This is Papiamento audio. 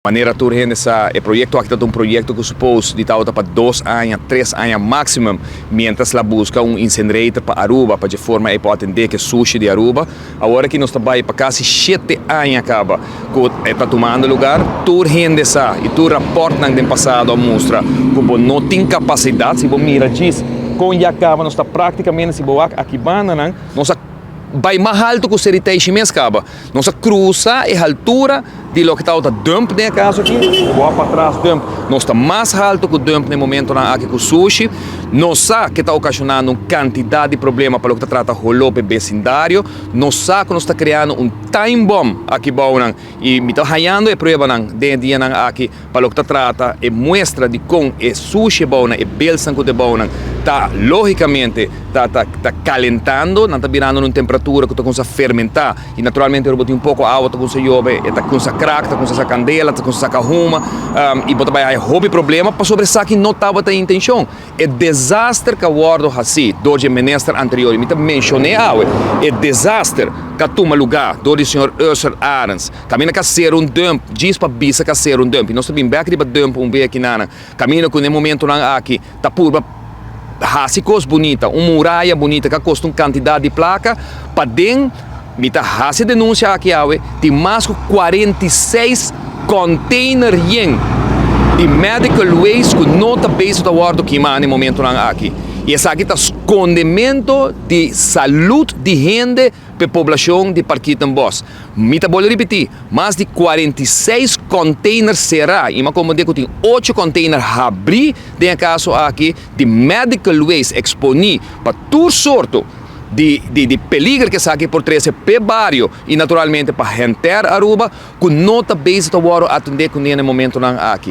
Manera tur hende sa, e proyecto aki ta un proyecto cu suppose di tabata pa 2 aña, 3 aña maximum, mientras la busca un incinerator pa Aruba, pa di forma e por atende cu sushi di Aruba. Awor cu nos ta bay pa casi 7 aña caba cu ta tumando lugar, tur hende sa y tur rapport den pasado a mustra cu no tin capacidad. Si bo mira djis, con ya caba nos ta practicamente, si bo aki banda, nos bay mas halto cu Seritage mes caba. Nos a cruza e altura di loke ta dump den caso aki, bo patras dump. Nos ta mas halto cu dump na momento nan aki cu sushi. Nos sa cu ta ocasionando un cantidad di problema pa loke ta trata holo pa vecindario. Nos sa cu nos ta creando un time bomb aki bou nan y mi ta hayando e prueba nan den dia nan aki pa loke ta trata e muestra di con e sushi bou nan, e bales nan cu ta bou nan ta logicamente ta calentando, nan ta birando un temperatura cu ta cuminsa fermenta y naturalmente bo tin un poco awa, ta cuminsa yobe, ta cuminsa crack, ta cuminsa candela, ta cuminsa saca huma y bo ta bay hopi problema pasobra esaki no tabata intencion. E desaster cu a wordo haci door di minister anterior, mi menciona awe, e desaster cu a tuma lugar door di señor Ursell Arends, caminda cu a cera un dump, djis pa bisa cu a cera un dump. Nos tambe back riba dump un biaha aki nan, caminda cu na momento nan aki, ta purba hasi cos bunita, un muraya bunita cu a costa un cantidad di placa, pa den, mi ta hasi denuncia aki awe, tin mas cu 46 container yen di medical waste cu no ta bezig ta wordo kima na momento nan aki. Y esaki ta scondemento di salud di hende pa poblacion di Parkietenbos. Mi ta bolbe ripiti, mas di 46 container cera, y mas como cu tin 8 container habri den caso aki di medical waste exponi pa tur sorto di peliger cu esaki por trece pa bario y naturalmente pa henter Aruba, cu no ta bezig ta wordo atende cu na momento nan aki.